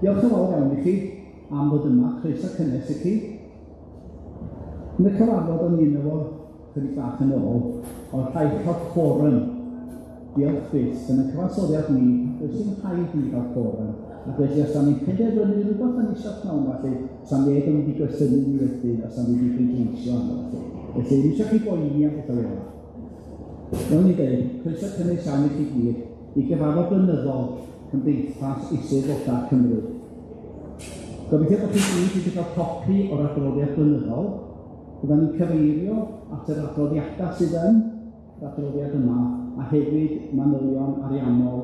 Diolch yn fawr iawn i chi am fod yma, croeso cynnes i chi. Yn y cyfarfod o'n i'n efo chydig bach yn ôl, oedd rhaid cael quorum. Diolch byth, yn y cyfansoddiad ni, does dim rhaid i ni gael quorum. Ac felly os da ni'n penderfynu rhywbeth da ni eisiau pnawn 'ma felly, sa neb yn mynd i gwestiynu ni wedyn, a sa ni wedi pleidleisio arno felly. Felly, ddim eisiau chi boeni am bethau fel yna. Fel o'n i'n dweud, croeso cynnes iawn i chi gyd i gyfarfod blynyddol Cymdeithas Eisteddfodau Cymru. Gobeithio bod chi gyd wedi cael copi o'r adroddiad blynyddol. Fyddan ni'n cyfeirio at yr adroddiadau sydd yn yr adroddiad yma, a hefyd manylion ariannol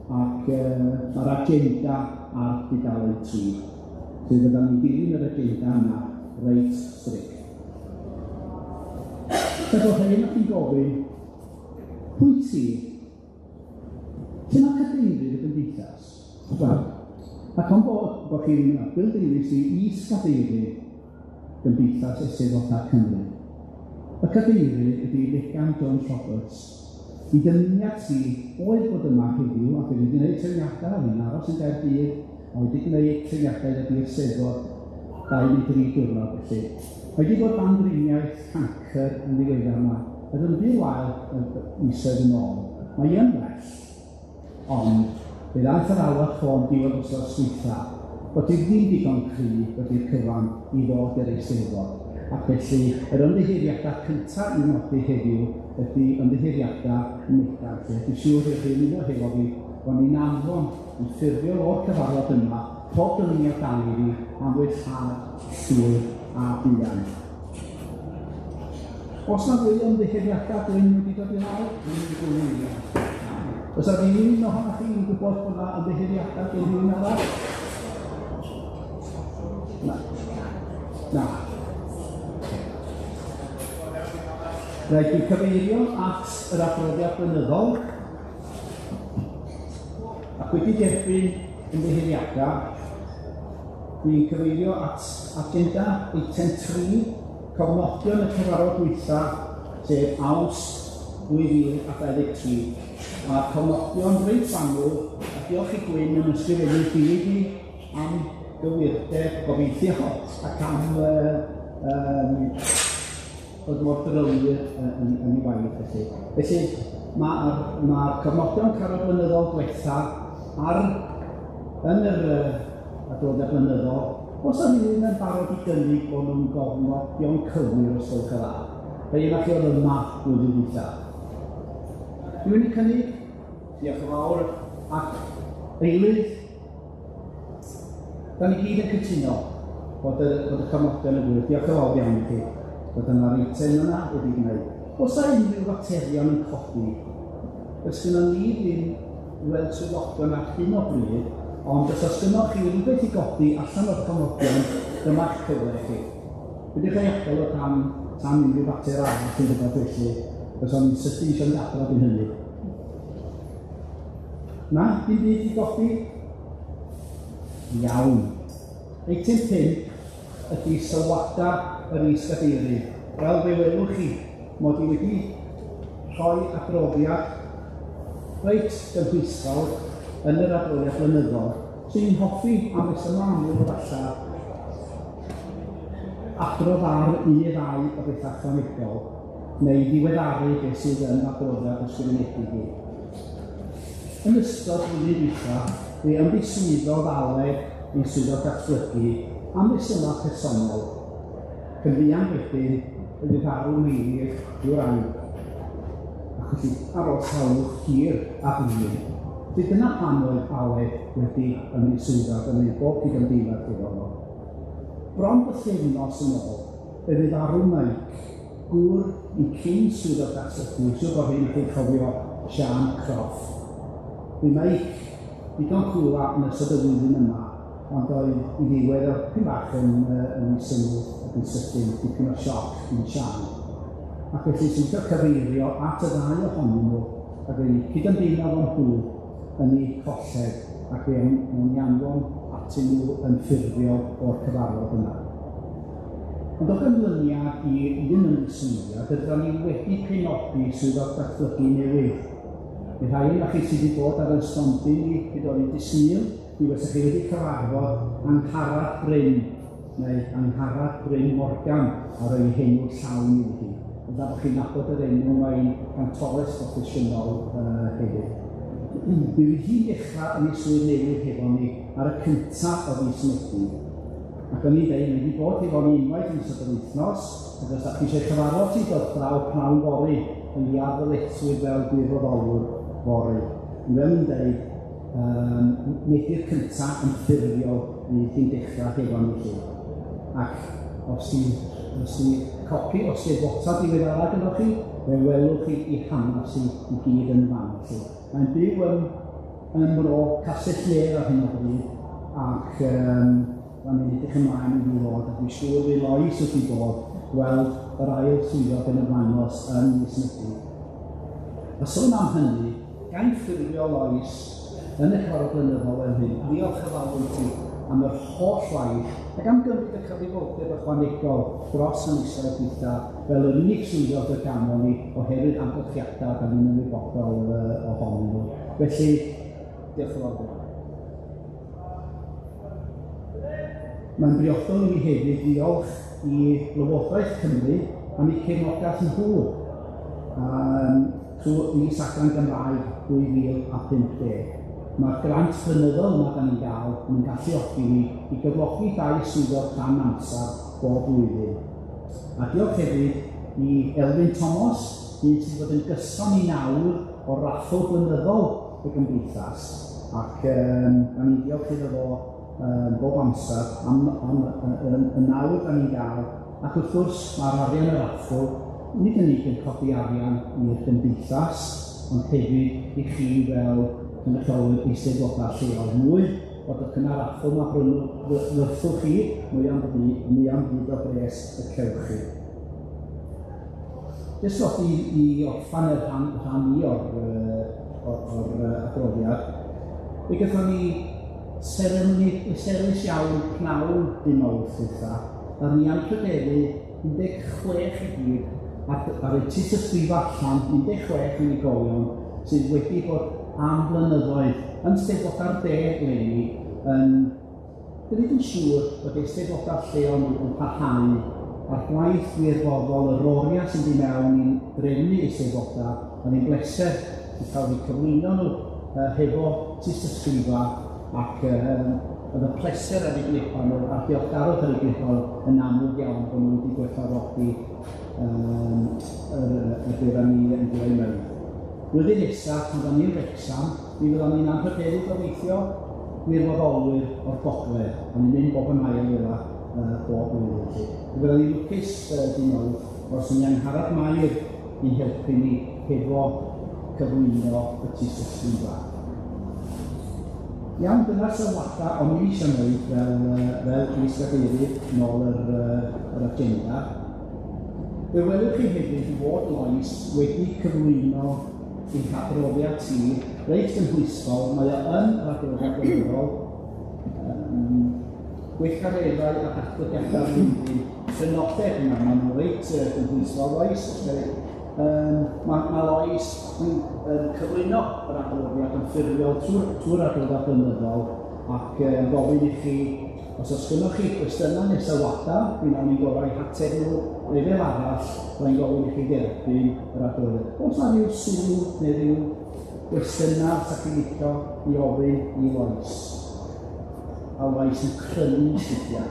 ac mae'r agenda ar dudalen 3. Felly fyddan ni'n dilyn yr agenda yna reit strict. Fe bod rhai ohonoch chi'n gofyn, pwy ti? Lle mae cadeirydd y gymdeithas? Wel, ac am bod chi ddim yna, Bill Davies yw is-gadeirydd Gymdeithas Eisteddfodau Cymru. Y cadeirydd ydy Megan Jones Roberts. I dymuniad ti oedd bod yma heddiw, ac wedi gwneud trefniadau, o'n i'n aros yn Gaerdydd, a wedi gwneud trefniadau i ddod i'r Steddfod 2 neu 3 diwrnod felly. Mae wedi bod dan driniaeth cancr yn ddiweddar yma, oedd yn rhy wael misoedd yn ôl. Mae yn well, ond fe ddaeth yr alwad ffôn diwedd wythnos dwytha bod hi ddim digon cry wedi'r cyfan i ddod i'r Eisteddfod, ac felly yr ymddiheuriadau cynta i'w nodi heddiw ydy ymddiheuriadau Megan, felly dwi'n siŵr i chi ymuno hefo fi bod ni'n anfon yn ffurfiol o'r cyfarfod yma pob dymuniad da iddi am wellhad llwyr a buan. Oes 'na fwy o ymddiheuriadau dwi'n wedi dod i lawr? Dwi'n wedi gwylio. Oes 'na rywun ohonoch chi'n gwybod bod 'na ymddiheuriadau gen rhywun arall? Na. Na. Rhaid dwi'n cyfeirio at yr adroddiad blynyddol ac wedi derbyn ymddiheuriadau, dwi'n cyfeirio at agenda eitem 3, cofnodion y cyfarfod dwytha, sef Awst 2023. Mae'r cofnodion reit fanwl, a diolch i Gwyn yn ysgrifennu diwyd i am gywirdeb gobeithio ac am bod mor drylwyr yn ei waith felly. Felly mae'r cofnodion cyfarfod blynyddol diwetha ar yn yr adroddiad blynyddol, os yna rhywun yn barod i gynnig bod nhw'n gofnodion cywir os gwelwch yn dda. Rhai yna chi oedd yma blwyddyn dwytha. Rhywun yn cynnig? Diolch yn fawr. Ac eilydd? Da ni gyd yn cytuno bod y cofnodion yn gywir. Diolch yn fawr iawn i chi. Bod yna'r eitem yna wedi gwneud. Os yna unrhyw faterion yn codi, does gynnon ni ddim fel swyddogion ar hyn o bryd, ond os oes gynnoch chi rhywbeth i godi allan o'r cofnodion, dyma'ch cyfle chi. Peidiwch â'i adael o tan tan unrhyw fater arall yn rhywbeth felly, os o'n i'n sydyn eisiau mynd adra cyn hynny. Na, dim byd i godi? Iawn. Eitem 5 ydy sylwadau yr is-gadeirydd. Wel, fe welwch chi, mod i wedi rhoi adroddiad reit gynhwysfawr yn yr adroddiad blynyddol. Swn i'n hoffi am resymau amlwg efallai adrodd ar un neu ddau o bethau ychwanegol, neu ddiweddaru beth sydd yn adroddiad ysgrifenedig i. Yn ystod blwyddyn dwytha, fe ymddiswyddodd Aled ein swyddog datblygu am resymau personol. Yn fuan wedyn, fe fu farw Meilir ei wraig, ac felly ar ôl salwch hir a blin. Felly dyna pam oedd Aled wedi ymddiswyddo ac yn gwneud bob cydymdeimlad efo fo. Bron bythefnos yn ôl, fe fu farw Mike, gŵr ein cyn swyddog datblygu, siŵr bod rhai chi'n cofio Siân Croft. Bu Mike digon cŵl yn ystod y flwyddyn yma, ond oedd i ddiwedd o dipyn bach yn yn ei sylw ac yn sydyn, dipyn o sioc i Siân. Ac felly sy'n licio cyfeirio at y ddau ohonyn nhw ac eu cydymdeimlo efo nhw yn eu colled ac fe wnawn ni anfon atyn nhw yn ffurfiol o'r cyfarfod yma. Ond o ganlyniad i un ymddiswyddiad, rydyn ni wedi penodi swyddog datblygu newydd. I rhai ohonoch chi sydd wedi bod ar y stondin ni pryd oedd hi'n dydd Sul, mi fysech chi wedi cyfarfod Angharad Bryn, neu Angharad Bryn Morgan ar ei henw llawn iddi hi. Ond da bod chi'n nabod yr enw, mae'n gantores broffesiynol hefyd. Mi fydd hi'n dechrau yn ei swydd newydd hefo ni ar y cyntaf o fis Medi. Ac o'n i'n dweud, mae wedi bod hefo ni unwaith yn ystod yr wythnos, ac os da chi eisiau cyfarfod hi, dod draw pnawn fory, yn i ar ddyletswydd fel gwirfoddolwr fory. Fel o'n i'n dweud, Medi'r cyntaf yn ffurfiol fydd hi'n dechrau hefo ni 'lly. Ac os ti os ti copi o Steddfota diweddara gynnoch chi, fe welwch chi 'i hanes hi i gyd yn fan 'lly. Mae'n byw yn ym Mro Castell Nedd ar hyn o bryd, ac ma'n ni'n edrych ymlaen i fi ddod, a dwi'n siŵr fydd Lois wrth ei bodd gweld yr ail swyddog yn ymddangos yn mis Medi. A sôn am hynny, gan ffurfio Lois yn y cyfarfod blynyddol fel hyn, diolch yn fawr i ti am yr holl waith ac am gymryd y cyfrifoldeb ychwanegol dros y misoedd dwytha fel yr unig swyddog y ganol ni oherwydd amgylchiadau da ni'n ymwybodol ohonyn nhw. Felly, diolch yn fawr iawn. Mae'n briodol i mi hefyd ddiolch i Lywodraeth Cymru am eu cefnogaeth nhw trwy Mis Adran Gymraeg 2050. Mae'r grant blynyddol yma da ni'n gael yn galluogi ni i gyflogi 2 swyddog rhan amser bob blwyddyn. A diolch hefyd i Elfyn Thomas, un sydd wedi bod yn gyson i nawr o raffl blynyddol y gymdeithas, ac da ni'n diolch iddo fo bob amser am y nawdd da ni'n gael, ac wrth gwrs mae'r arian y raffl nid yn unig yn codi arian i'r gymdeithas, ond hefyd i chi fel cynrychiolwyr eisteddfodau lleol. Mwy o docynnau raffl ma brynwch chi, mwy am byd o bres y cewch chi. Jyst nodi i orffan y rhan i o'r adroddiad, fe gathon ni seremoni pleserus iawn pnawn dy' Mawrth dwytha, a ni anrhydeddu 16 i gyd, ar y tystysgrifau allan 16 unigolion sydd wedi bod am blynyddoedd yn Steddfodau'r De eleni yn gwneud yn siŵr bod eisteddfodau lleol nhw yn parhau a'r gwaith gwirfoddol, yr oriau sy'n mynd i mewn i'n drefnu eisteddfodau, oedd hi'n bleser i cael eu cyflwyno nhw hefo tystysgrifau, ac oedd y pleser ar eu gwynebau nhw a'r diolchgarwch ar eu gwynebau nhw yn amlwg iawn bod nhw wedi gwerthfawrogi y beth ni yn dod i mewn. Blwyddyn nesaf, pan fyddan ni'n Wrecsam, mi fyddan ni'n anrhydeddu gobeithio gwirfoddolwyr o'r gogledd, a ni'n mynd bob yn ail fel 'a bob blwyddyn 'lly. Mi fyddan ni'n lwcus dy' Mawrth os ni Angharad Mair i'n helpu ni hefo cyflwyno y tystysgrifau. Iawn, dyna'r sylwadau o'n i eisiau gwneud fel is-gadeirydd nôl yr agenda. Fe welwch chi hefyd fod Lois wedi cyflwyno ei hadroddiad ti reit gynhwysfawr. Mae o yn yr adroddiad blynyddol, gweithgareddau a datblygiadau'r flwyddyn, crynodeb yma, maen nhw reit gynhwysfawr, Lois. Mae Lois yn cyflwyno yr adroddiad yn ffurfiol trwy'r adroddiad blynyddol, ac yn gofyn i chi, os oes gynnoch chi gwestiynau neu sylwadau, mi wnawn ni'n gorau hateb nhw, neu fel arall, byddai'n gofyn i chi dderbyn yr adroddiad. Oes 'na ryw sylw neu ryw gwestiynau 'sa chi'n licio i ofyn i Lois? A Lois yn crynu'n sgidiau.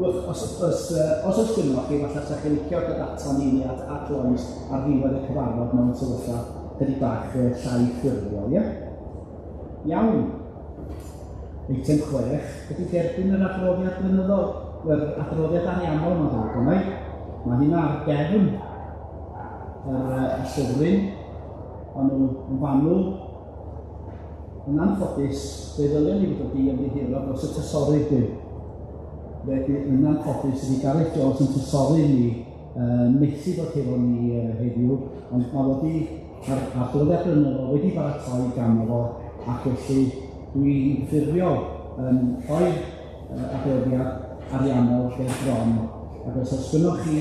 Os oes gynnoch chi, falle 'sa chi'n licio dod aton ni neu at Lois ar ddiwedd y cyfarfod mewn sefyllfa chydig bach llai ffurfiol, ie? Iawn. Eitem 6 ydy derbyn yr adroddiad blynyddol, yr adroddiad ariannol mae'n ddrwg gennai. Mae hynna ar gefn yr llyfryn, ond nhw'n fanwl. Yn anffodus, fe ddylen ni fod wedi ymddiheuro dros y trysorydd dwi. Felly, yn anffodus, ydy Gareth Jones yn trysorydd ni, methu bod hefo ni heddiw, ond mae wedi, mae'r adroddiad blynyddol wedi baratoi ganddo fo, ac felly dwi'n ffurfiol yn rhoi'r adroddiad ariannol ger bron. Ac os oes gynnoch chi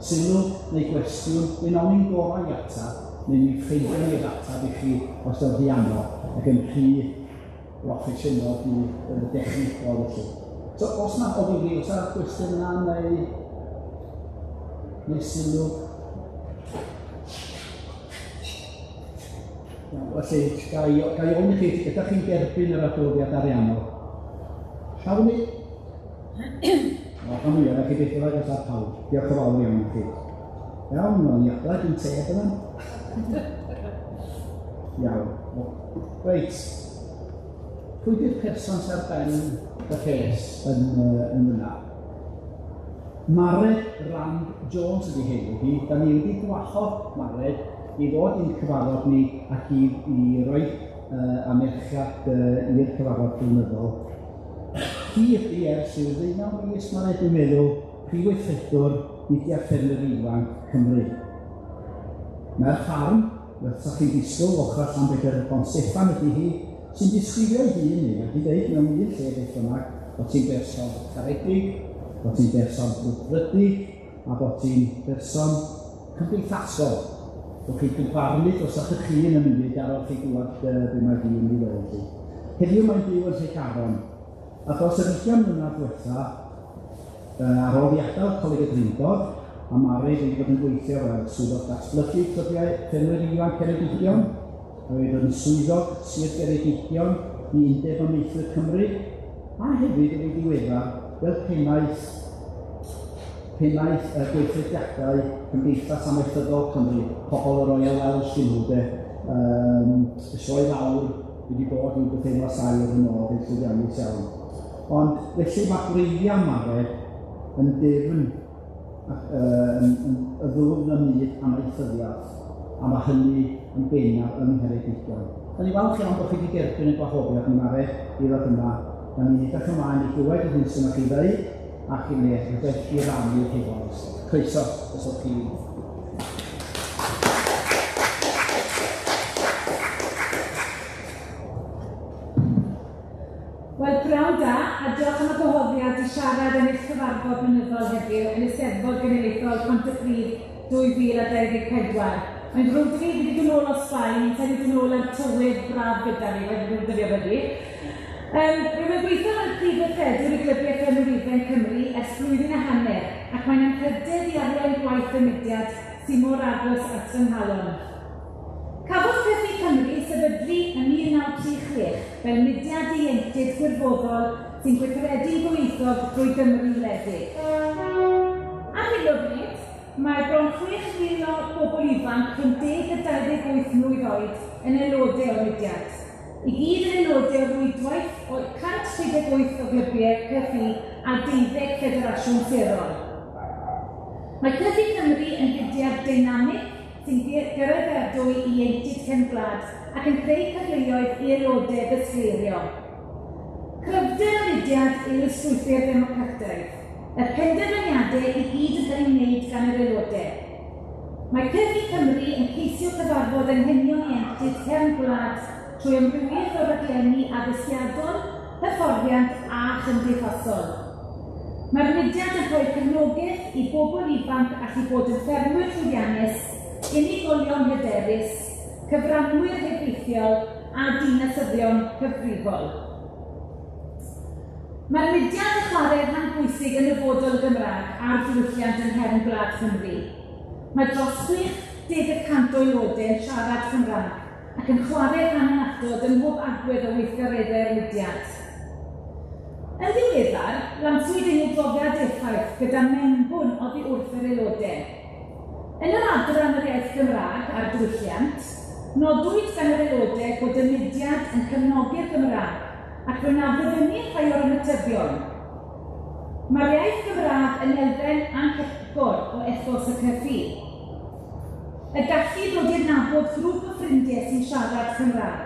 sylw neu gwestiwn, mi wnawn ni'n gorau i atab. neu mi ffeindiwn ni'r ateb i chi os yw'n rhy anodd ac yn rhy broffesiynol, rhy dechnegol felly. So os na o ddifri, os yna gwestiwn yna neu sylw? Iawn, felly, ga i ga i ofyn i chi, ydych chi'n derbyn yr adroddiad ariannol? Pawb ni? O, rhan fwyaf, chi beth bynnag os ar pawb. Diolch yn fawr iawn i chi. Iawn, mae'n i adael dwi'n te yna. Iawn. Reit. Pwy di'r person sy'n ar ben y rhes yn, yn yna? Mared Rand Jones ydi henw hi. Da ni wedi gwahodd Mared i ddod i'n cyfarfod ni ac i roi anerchiad i'r cyfarfod blynyddol. Hi ydi ers rhyw ddeunaw mis, Mared, dwi'n meddwl, prif weithredwr Mudiad Ffermwyr Ifanc Cymru. Mae'r ffarm, fel 'sa chi'n disgwyl, ochr Llanbedr Pont Steffan ydi hi, sy'n disgrifio ei hun, neu wedi dweud mewn un lle beth bynnag, bod ti'n berson caredig, bod ti'n berson brwdfrydig, a bod ti'n berson cymdeithasol. Bod chi'n dyfarnu dros eich hun yn munud ar ôl chi glywed be mae hi'n ei ddweud. Heddiw mae'n byw yn Llegaron, a dros yr 20 mlynedd diwetha, ar ôl i adael Coleg y Drindod, a Mared wedi bod yn gweithio fel swyddog datblygu clybiau ffermwyr ifanc Ceredigion, a wedi bod yn swyddog Sir Geredigion i Undeb Amaethwyr Cymru, a hefyd yn ddiweddar fel pennaeth y gweithrediadau Cymdeithas Amaethyddol Cymru, pobl y Royal Welsh dyn nhw de, y sioe fawr wedi bod i'w bythefnos ail yn ôl yn llwyddiannus iawn. Ond felly mae gwreiddiau Mared yn dyfn ac yn y ddwfn ym myd amaethyddiaeth, a mae hynny yn bennaf yng Ngheredigion. Da ni falch iawn bod chi wedi derbyn y gwahoddiad ni, Mared, i ddod yma. Da ni'n edrych ymlaen i glywed yr hyn sydd chi ddeud ac i wneud rhywbeth i rannu hefo ni. Croeso, os o'ch chi. Wel, pnawn da, a diolch am y gwahoddiad i siarad yn eich cyfarfod blynyddol heddiw yn Eisteddfod Genedlaethol Pontypridd 2024. Mae'n ddrwg 'da fi, fi 'di dod nôl o Sbaen, sa i 'di dod nôl â'r tywydd braf gyda fi, mae'n ddrwg 'da fi am hynny. Rwyf yn gweithio fel Prif Weithredwr i Glybiau Ffermwyr Ifanc Cymru ers blwyddyn a hanner, ac mae'n anrhydedd i arwain gwaith y mudiad sydd mor agos at fy nghalon. Cafodd Cyfri Cymru ei sefydlu yn 1936 fel mudiad ieuenctid gwirfoddol sy'n gweithredu'n ddwyieithog drwy Gymru wledig. Ar hyn o bryd, mae bron 6,000 o bobl ifanc rhwng 10 a 28 mlwydd oed yn aelodau o'r mudiad, i gyd yn aelodau o rwydwaith o 138 o glybiau CFI a deuddeg ffederasiwn sirol. Mae Cyfri Cymru yn fudiad deinamig sy'n gyraeddadwy i ieuenctid cefn gwlad ac yn creu cyfleoedd i aelodau ddisgleirio. Cryfder y mudiad yw'r strwythur ddemocrataidd, y penderfyniadau i gyd yn cael ei wneud gan yr aelodau. Mae Cyfri Cymru yn ceisio cyfarfod anghenion ieuenctid cefn gwlad trwy amrywiaeth o raglenni addysgiadol, hyfforddiant a chymdeithasol. Mae'r mudiad yn rhoi cefnogaeth i bobl ifanc allu bod yn ffermwyr llwyddiannus, unigolion hyderus, cyfranwyr rhagweithiol a dinasyddion cyfrifol. Mae'r mudiad yn chwarae rhan bwysig yn nyfodol y Gymraeg a'r diwylliant yng nghefn gwlad Cymru. Mae dros 60 y cant o aelodau yn siarad Cymraeg ac yn chwarae rhan annatod ym mhob agwedd o weithgareddau'r mudiad. Yn ddiweddar, lansiwyd ein adroddiad effaith gyda mewnbwn oddi wrth yr aelodau. Yn yr adran yr iaith Gymraeg a'r diwylliant, nodwyd gan yr aelodau bod y mudiad yn cefnogi'r Gymraeg ac fe wna ddyfynnu rhai o'r ymatebion. Mae'r iaith Gymraeg yn elfen anhepgor o ethos y CFI. Y gallu i ddod i adnabod grŵp o ffrindiau sy'n siarad Cymraeg.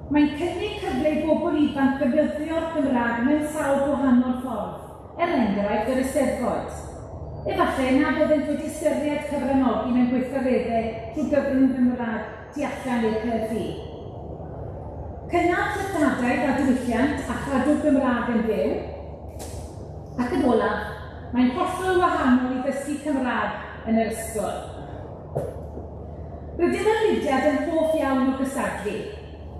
Mae'n cynnig cyfle i bobl ifanc ddefnyddio'r Gymraeg mewn sawl gwahanol ffordd, er enghraifft yr Eisteddfod. Efallai na fyddent wedi ystyried cyfranogi mewn gweithgareddau trwy gyfrwng y Gymraeg tu allan i'r CFI. Cynnal treftadaeth a diwylliant a chadw'r Gymraeg yn fyw. Ac yn olaf, mae'n hollol wahanol i ddysgu Cymraeg yn yr ysgol. Rydym yn mudiad yn hoff iawn o gystadlu.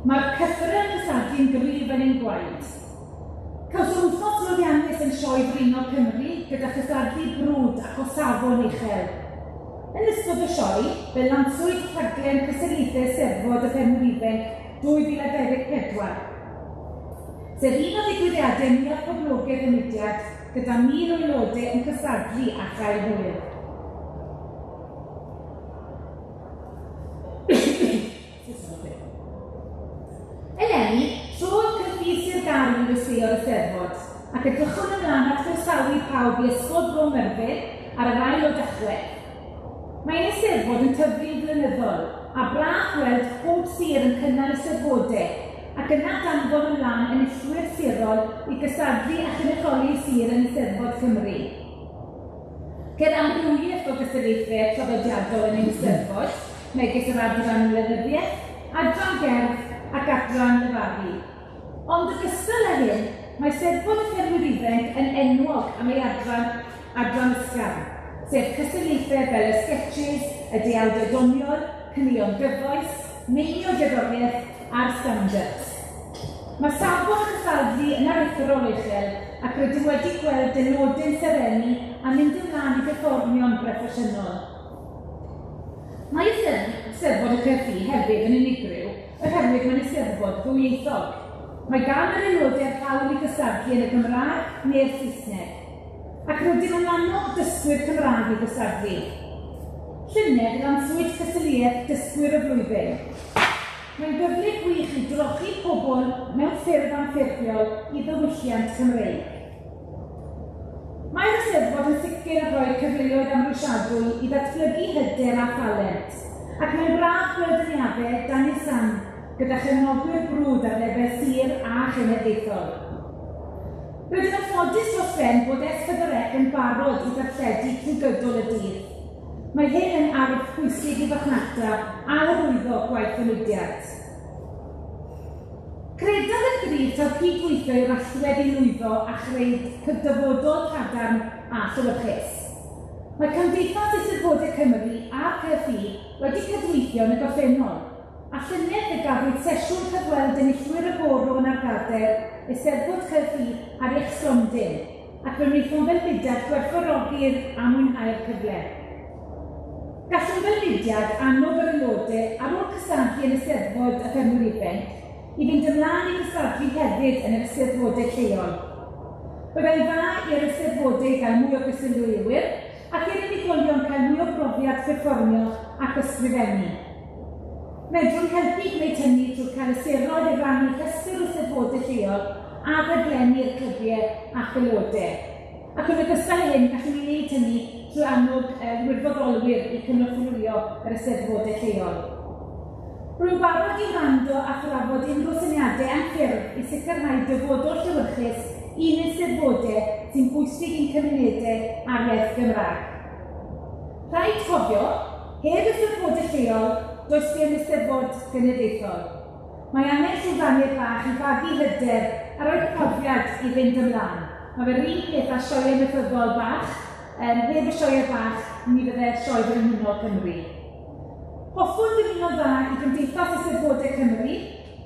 Mae'r cyffryn cystadlu'n gryf yn ein gwaed. Cawsom wythnos lwyddiannus yn Sioe Frino Cymru gyda chystadlu brwd ac o safon uchel. Yn ystod y sioe, fe lanswyd rhaglen cystadlaethau Eisteddfod y Ffermwyr Ifanc 2024, sef un o ddigwyddiadau mwyaf poblogaidd y mudiad gyda 1,000 o aelodau yn cystadlu a chael hwyl. Eleni, trodd Cyrffydd Sir Gâr i westeion y Steddfod, ac edrychwn ymlaen at groesawu pawb i Ysgol Bro Myrddin ar yr ail o Dachwedd. Mae ein Eisteddfod yn tyfu'n flynyddol, a braf gweld pob sir yn cynnal Eisteddfodau, ac yna danfon ymlaen enillwyr sirol i gystadlu a chynrychioli eu sir yn Eisteddfod Cymru. Ceir amrywiaeth o gystadlaethau traddodiadol yn ein Eisteddfod, megis yr adran lenyddiaeth, adran gerdd ac adran lefaru. Ond ogystal â hyn, mae Steddfod y Ffermwyr Ifanc yn enwog am ei adran adran ysgafn, sef cystadlaethau fel y sgetshis, y deuawdau doniol, caneuon gyfoes, meinio gerddoriaeth a'r stand-ups. Mae safon y cystadlu yn aruthrol uchel ac rydym wedi gweld dynodyn sereni a mynd ymlaen i berfformio'n broffesiynol. Mae Eisteddfod y Cyrffi hefyd yn unigryw oherwydd mae'n Eisteddfod ddwyieithog. Mae gan yr aelodau'r hawl i gystadlu yn y Gymraeg neu'r Saesneg, ac rydym yn annog dysgwyr Cymraeg i gystadlu. Llynedd, lansiwyd cystadleuaeth Dysgwyr y Flwyddyn. Mae'n gyfle gwych i drochi pobl mewn ffyrdd anffurfiol i ddiwylliant Cymreig. Mae'r Eisteddfod yn sicr yn rhoi cyfleoedd amhrisiadwy i ddatblygu hyder a thalent, ac mae'n braf gweld y neuaddau dan ei sang gyda chefnogwyr brwd ar lefel sir a chenedlaethol. Rydym yn ffodus dros ben bod S4C yn barod i ddarlledu trwy gydol y dydd. Mae hyn yn arf pwysig i farchnata a hyrwyddo gwaith y mudiad. Credaf yn gryf taw cydweithio yw'r allwedd i lwyddo a chreu dyfodol cadarn a llewyrchus. Mae Cymdeithas Eisteddfodau Cymru a'r CFI wedi cydweithio yn y gorffennol, a llynedd fe gafwyd sesiwn cyfweld enillwyr y goron a'r gadair Eisteddfod CFI ar eich stondin, ac fe wnaethom fel mudiad gwerthfawrogi'r a mwynhau'r cyfle. Gallwn fel mudiad annog yr aelodau ar ôl cystadlu yn Eisteddfod y Ffermwyr Ifanc i fynd ymlaen i gystadlu hefyd yn yr Eisteddfodau lleol. Byddai'n dda i'r Eisteddfodau gael mwy o gystadleuwyr ac i'r unigolion cael mwy o brofiad perfformio ac ysgrifennu. Medrwn helpu gwneud hynny trwy cael y seroedd i rannu rhestr o Eisteddfodau lleol a rhaglenni'r clybiau ac aelodau. Ac yn ogystal â hyn, gallwn ni wneud hynny trwy annog wirfoddolwyr i cynorthwyo yr Eisteddfodau lleol. Rwy'n barod i wrando a thrafod unrhyw syniadau am ffyrdd i sicrhau dyfodol llewyrchus i'n Eisteddfodau sy'n bwysig i'n cymunedau a'r iaith Gymraeg. Rhaid cofio, heb Eisteddfodau lleol, does dim Eisteddfod genedlaethol. Mae angen llwyfannau bach i fagu hyder a rhoi profiad i fynd ymlaen. Mae fe'r un peth â sioeau amaethyddol bach, heb y sioeau bach, ni fydde Sioe Frenhinol Cymru. Hoffwn ddymuno dda i Gymdeithas Eisteddfodau Cymru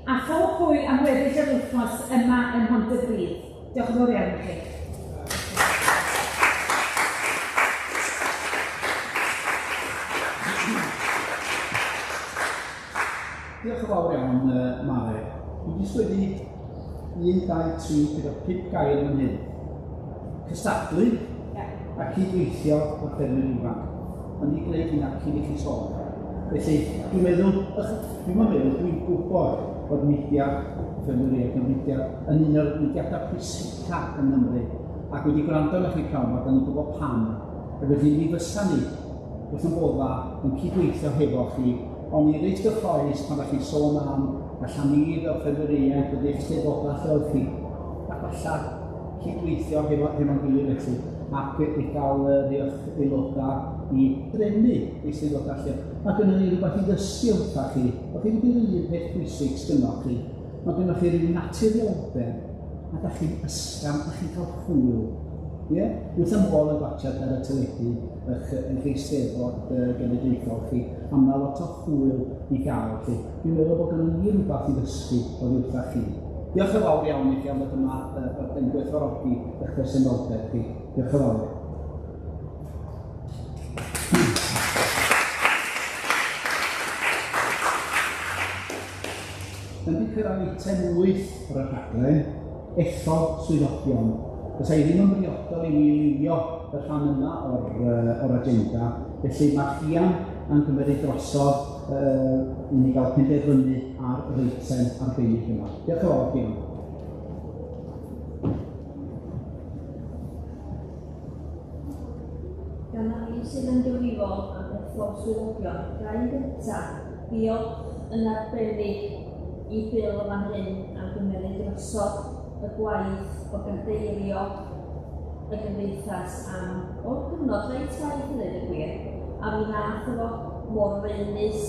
a phob hwyl am weddill yr wythnos yma ym Mhontypridd. Diolch yn fawr iawn i chi. Diolch yn fawr iawn, Mare. Dwi wedi sgwennu 1, 2, 3, 4, 5 gair yn hyn. Cystadlu a cydweithio â ffermwyr ifanc. O'n i gwneud hynna cyn i chi sôn. Felly, dwi'n meddwl, dwi'n meddwl, dwi'n gwybod bod mudiad ffermwyr ifanc yn mudiad yn un o'r mudiadau pwysica yng Nghymru. Ac wedi gwrando arnoch chi pnawn 'ma, da ni'n gwybod pam. Ac felly mi fysa ni wrth yn bodda yn cydweithio hefo chi, ond i reit gyffrous pan ddach chi'n sôn am allan ni fel ffermwyr ifanc wedi eisteddfodau lle oedd chi, ac falla cydweithio hefo'n gilydd felly, ac i gael rhai o'ch aelodau i drefnu eisteddfodau lleol. Mae gynnon ni rhywbeth i ddysgu wrtha chi, o'ch chi wedi yr un peth pwysig sgynnoch chi, mae gynnoch chi ryw naturioldeb, a dach chi'n ysgafn, dach chi'n cael hwyl. Ie? Wrth ym modd yn gwatsiad ar y teledu eich Eisteddfod Genedlaethol chi, a ma' lot o hwyl i gael chi. Dwi'n meddwl bod gynnon ni rwbath i ddysgu oddi wrtha chi. Diolch yn fawr iawn i chi am ddod yma yn gwerthfawrogi eich presenoldeb chi. Diolch yn fawr. Dan ni cyrraedd eitem 8 o'r rhaglen, ethol swyddogion. Fysa hi ddim yn briodol i mi liwio y rhan yma o'r agenda, felly mae Rhian yn cymryd drosodd i ni gael penderfynu ar yr eitem arbennig yma. Diolch yn fawr, Rhian. Gan na fi sydd yn gyfrifol am ethol swyddogion, ga i gyntaf diolch yn arbennig i Bill yn fan hyn am gymeryd drosodd y gwaith o gadeirio y gymdeithas am o gyfnod reit faith i ddweud y gwir, a mi nath o fo mor raenus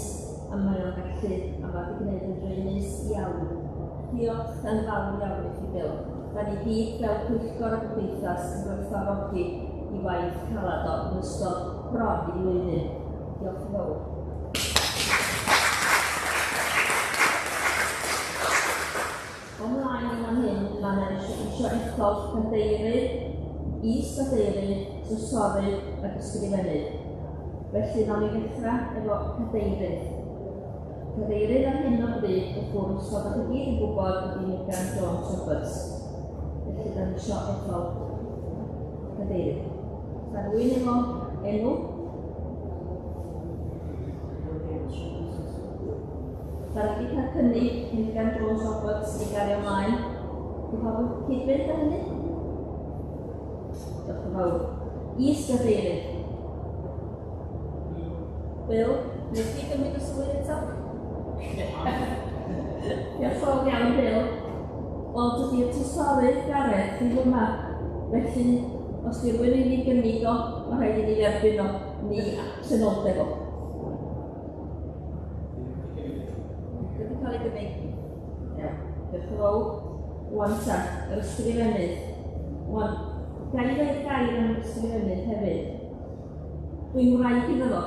a mae o'n gallu, a mae wedi gwneud yn raenus iawn. Diolch yn fawr iawn i chi, Bill. Da ni gyd fel pwyllgor y gymdeithas yn gwerthfawrogi i waith calad o yn ystod bron i flwyddyn. Diolch yn fawr. Ymlaen yn fan hyn, mae yna eisiau ethol cadeirydd, is-gadeirydd, trysorydd ac ysgrifennydd. Felly, nawn ni ddechrau efo cadeirydd. Cadeirydd ar hyn o bryd, wrth gwrs, fel ydych chi gyd yn gwybod, ydy Megan Jones Roberts. Felly, da ni eisiau ethol cadeirydd. Sa rhywun efo enw? Da ni wedi cael cynnig Megan Jones Roberts i gario ymlaen. Di pawb yn cyd-fynd â hynny? Diolch yn fawr. Is-gadeirydd. Bill, nes ti gymryd y swydd eto? Diolch yn fawr iawn, Bill. Wel, dydy'r trysorydd Gareth ddim yma. Felly, os di rhywun yn ei gynnig o, mae rhaid i ni dderbyn o, ni absenoldeb o. Wedi cael ei gynnig. Iawn, diolch yn fawr. Wan ta, yr ysgrifennydd. Wan, ga i ddeud gair am yr ysgrifennydd hefyd? Dwi'n wraig iddo fo.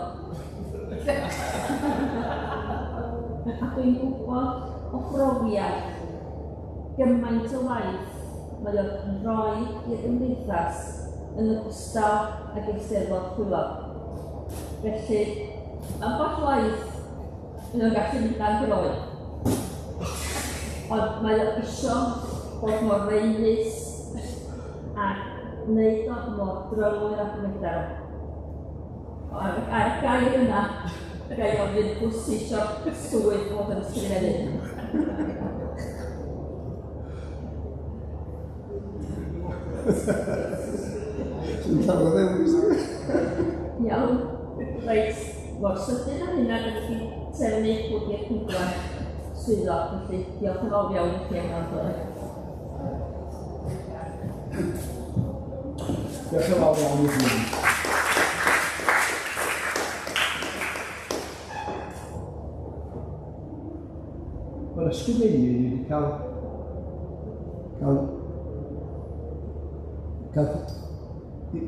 A dwi'n gwybod o brofiad gymaint o waith mae o'n rhoi i'r gymdeithas yn ogystal ag Eisteddfod Chwilog. Felly, ambell waith mae o'n gallu mynd ar droi. Ond mae o isio bod mor raenus a wneud o mor drylwyr ag y medar o. Ar y gair yna, ga i ofyn pwy sy isio'r swydd fod yn ysgrifennydd. Sy'n llawer o ddewis. Iawn, reit, mor sydyn â hynna, dych chi trefnu pwy di'r pedwar swyddog, felly diolch yn fawr iawn i chi am wrando. Diolch yn fawr iawn i chi. Mae'r ysgrifennydd wedi cael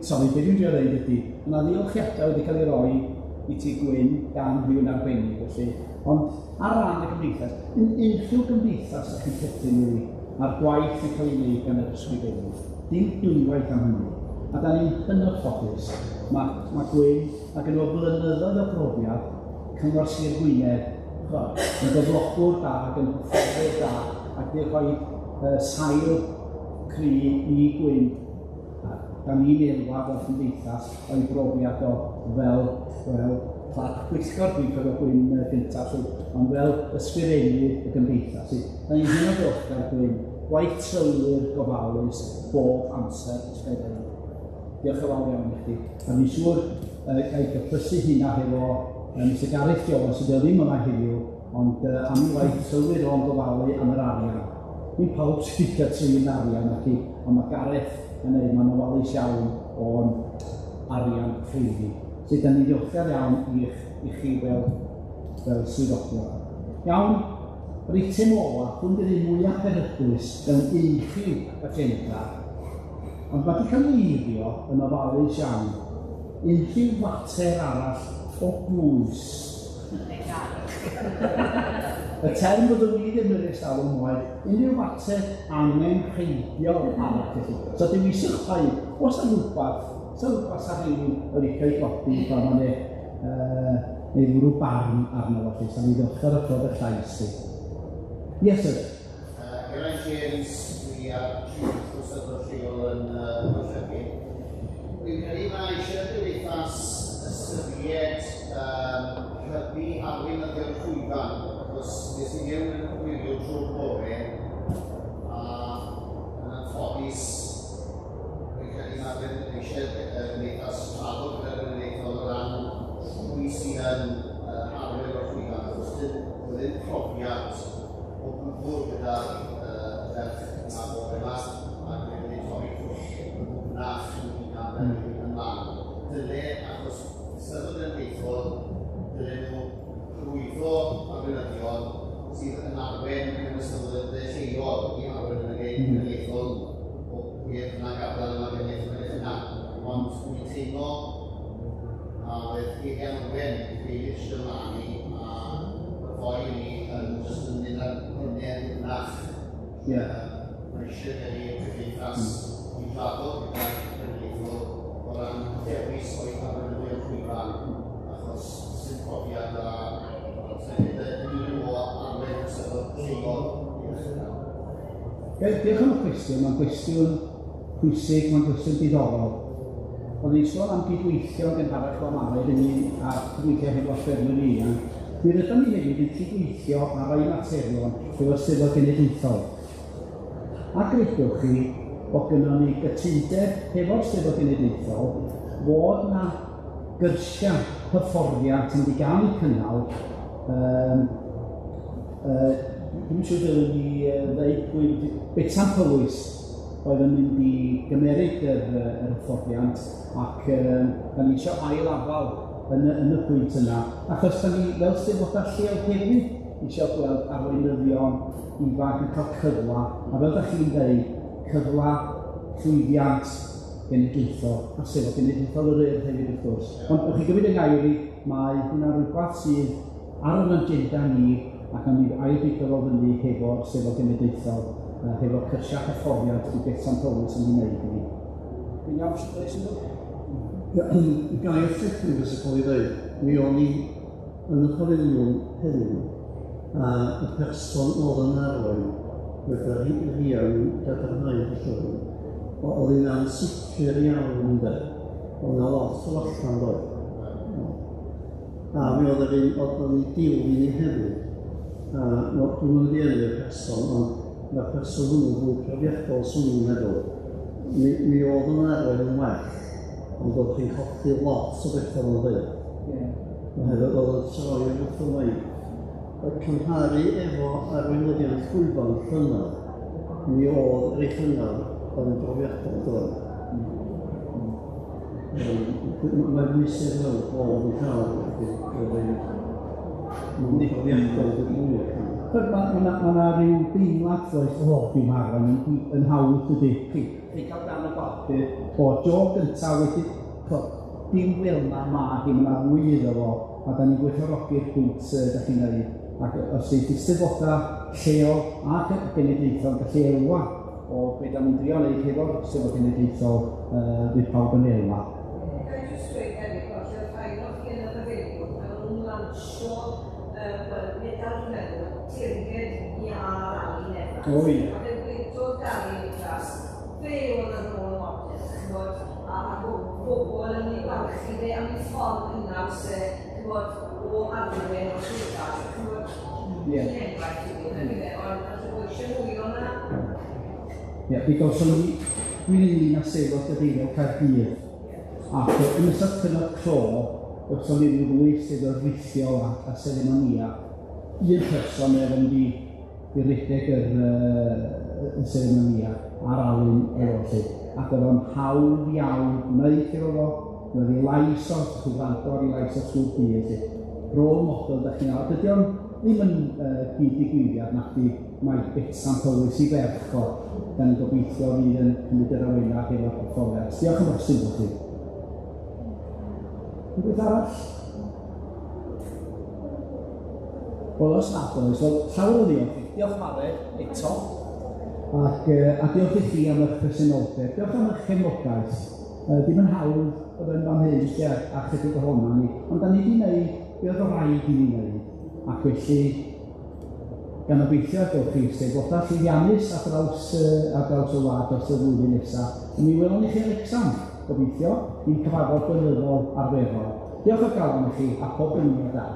sori, be dwi'n drio ddeud ydy, mae yna ddiolchiadau wedi cael ei roi i ti Gwyn gan rhywun arbennig, felly, ond ar ran y gymdeithas, unrhyw gymdeithas ydych chi'n credu iddi, mae'r gwaith yn cael ei wneud gan yr ysgrifennydd. Dim dwywaith am hynny. A da ni'n hynod ffodus. Mae Gwyn, mae gen o flynyddoedd o brofiad, Cyngor Sir Gwynedd, yn gyflogwr da ac yn hyfforddwr da, ac wedi rhoi sail cry i Gwyn. Da ni'n elwa fel cymdeithas o'i brofiad o fel clerc pwyllgor, dwi'n cofio Gwyn gyntaf, ond fel ysgrifennydd y gymdeithas. Da ni'n hynod ddiolchgar Gwyn, gwaith trylwyr gofalus bob amser, os ga i ddeud. Diolch yn fawr iawn i chdi. A fi'n siŵr ga i gyplysu hynna hefo Mr Gareth Jones, sydd ddim yma heddiw, ond am ei waith trylwyr o'n gofalu am yr arian. Dim pawb sydd wedi cael trin arian ac i, ond mae Gareth yn ei, mae'n ofalus iawn o'n arian rheini. Felly, da ni'n ddiolchgar iawn i chi fel swyddogion. Iawn, yr eitem ola, hwn di'r un mwyaf peryglus mewn unrhyw agenda, Ond mae wedi cael ei eirio yn ofalus iawn. Unrhyw fater arall o bwys. Y term fyddwn ni ddim yn ers talwm oedd unrhyw fater angenrheidiol arall felly. So dewiswch paid, oes 'na rwbath, oes 'na rwbath sa rhywun yn licio ei godi pan ma' 'ne neu fwrw barn arno fo 'lly, so mi ddiolchgar o clywed eich llais chi. Yes sir. Geraint James, dwi ar prif Eisteddfod lleol yn Llanllechid. Dwi'n credu mae eisiau gymdeithas ystyried hybu arweinyddion llwyfan, achos nes i mewn yn y pafiliwn trwy'r bore, a yn anffodus, dwi'n credu mae eisiau gymdeithas trafod gyda'r genedlaethol o ran pwy sydd yn arwain o'r llwyfan, achos ddim profiad o gwbl gyda'r ferch yma bore yma, ac mae wedi torri twll yn ddwfnach yn hunan fel yn ymlaen. Dyle, achos Eisteddfod Genedlaethol, dyle nhw hyrwyddo arweinyddion sydd yn arwain yn y Eisteddfod lleol i arwain yn y genedlaethol o pwy bynnag ardal yma genedlaethol yna. Ond dwi'n teimlo a oedd Eirian Owen yn rili eisiau ymlaen i, a y ddoi ni yn jyst yn mynd ar pennau ddwfnach. Mae eisiau gen i cymdeithas i drafod gyda'r genedlaethol o ran dewis o'i arweinyddion llwyfan, achos sy'n profiad a sy'n o arwain y sefyllfa lleol i ddechrau. Diolch am y cwestiwn, mae'n gwestiwn pwysig, mae'n gwestiwn diddorol. O'n i'n sôn am gydweithio yn gynharach o Mared ynglyn â cydweithio hefo ffermwyr ifanc. Mi rydym ni hefyd yn cydweithio ar rai materion efo Steddfod Genedlaethol. A gredwch chi bod gynnon ni gytundeb hefo'r Steddfod Genedlaethol fod 'na gyrsia hyfforddiant yn mynd i gael eu cynnal. Dwi'm yn siŵr dylwn ni ddeud pwy, Betsan Powys oedd yn mynd i gymeryd yr hyfforddiant, ac da ni eisiau ail afal yn y pwynt yna, achos da ni fel Steddfodau lleol hefyd eisiau gweld arweinyddion ifanc yn cael cyfle, a fel da chi'n dweud, cyfle llwyddiant genedlaethol, a Steddfod Genedlaethol yr Urdd hefyd wrth gwrs. Ond o'ch chi gymryd yng ngair i, mae hwnna'n rhywbeth sydd ar yr agenda ni, ac am ni ail-bigo fo fyny hefo'r Steddfod Genedlaethol, hefo cyrsiau hyfforddiant i Betsan Powys yn ei wneud i ni. Dwi'n iawn, Mr President? Gair technig fysa cael ei ddeud, mi o'n i yn y pafiliwn heddiw, a y person oedd yn arwain, wedi'r rhian gadarnhau felly, oedd hi'n ansicr iawn ynde, oedd yna lot o allan doedd. A mi oedd yr un, oedd o'n i dilyn i hefyd, a dwi'm yn mynd i enwi'r person, ond mae'r person hwnnw'n fwy profiadol swn i'n meddwl. Mi oedd yn arwain yn well, ond oedd chi'n colli lot o bethau o'n dweud. Oherwydd oedd o'n troi yn wrth y waith. Y cymharu efo arweinyddion llwyfan llynedd, mi oedd rei llynedd oedd yn brofiadol doedd. Mae'n bwysig fel bod yn cael mae'n profiadol yn mwy. Mae yna rhyw deimlad does, o, dwi'n arwain yn hawdd dydy. Chi cael dan y bapur, o jo gyntaf wedi, dim fel na ma hi, mae yna fwy iddo fo, a da ni'n gwerthfawrogi'r pwynt da chi'n neud. Ac os ydy Eisteddfodau lleol a genedlaethol yn gallu elwa o be da ni'n drio wneud hefo'r Steddfod Genedlaethol, fydd pawb yn elwa. Ga i jyst dweud hefyd, bod lle rhai o'r chi yn y pafiliwn, a maen nhw'n lansio medal, dwi'n meddwl, teyrnged i R. Ali Evans. O ie. A fe wedodd Gary Nicholas, fe oedd y rôl model, ch'mod, a bobl yn ei barchu fe am ei ffordd hynaws e, ch'mod, o arwain o'r llwyfan, ch'mod, un enghraifft i fi, nag yw e, ond falle bod eisiau mwy o 'na. Ie, mi gawson ni, dwi'n un â Steddfod Gadeiriol Caerdydd, ac yn ystod cyfnod clo, gawson ni ryw ddwy Steddfod rithiol a seremonia. Un person oedd yn mynd i redeg yr seremonia a'r Alun efo 'lly, ac oedd o'n hawdd iawn wneud efo fo, roedd ei lais o, chi'n gwrando ar ei lais o trwy'r dydd 'lly. Rôl model da chi'n gael. Dydy o'n Ddim yn gyd-ddigwyddiad nac di mae Betsan Powys i ferch o, da ni'n gobeithio fydd yn cymryd yr awenau hefo'r perfformiad. Diolch am eich sylw chi. Rhywbeth arall? Wel, os nad oes, wel, llawer o ddiolch i. Diolch Mared eto. Ac, a diolch i chi am eich presenoldeb. Diolch am eich cefnogaeth. Dim yn hawdd bod yn fan hyn lle a chydig ohono ni, ond da ni wedi wneud be oedd rhaid i ni wneud. Ac felly, gan obeithio gewch chi Steddfodau llwyddiannus ar draws, ar draws y wlad dros y flwyddyn nesaf. Mi welwn ni chi yn Wrecsam, gobeithio, i'n cyfarfod blynyddol arferol. Diolch o galon i chi a pob dymuniad da.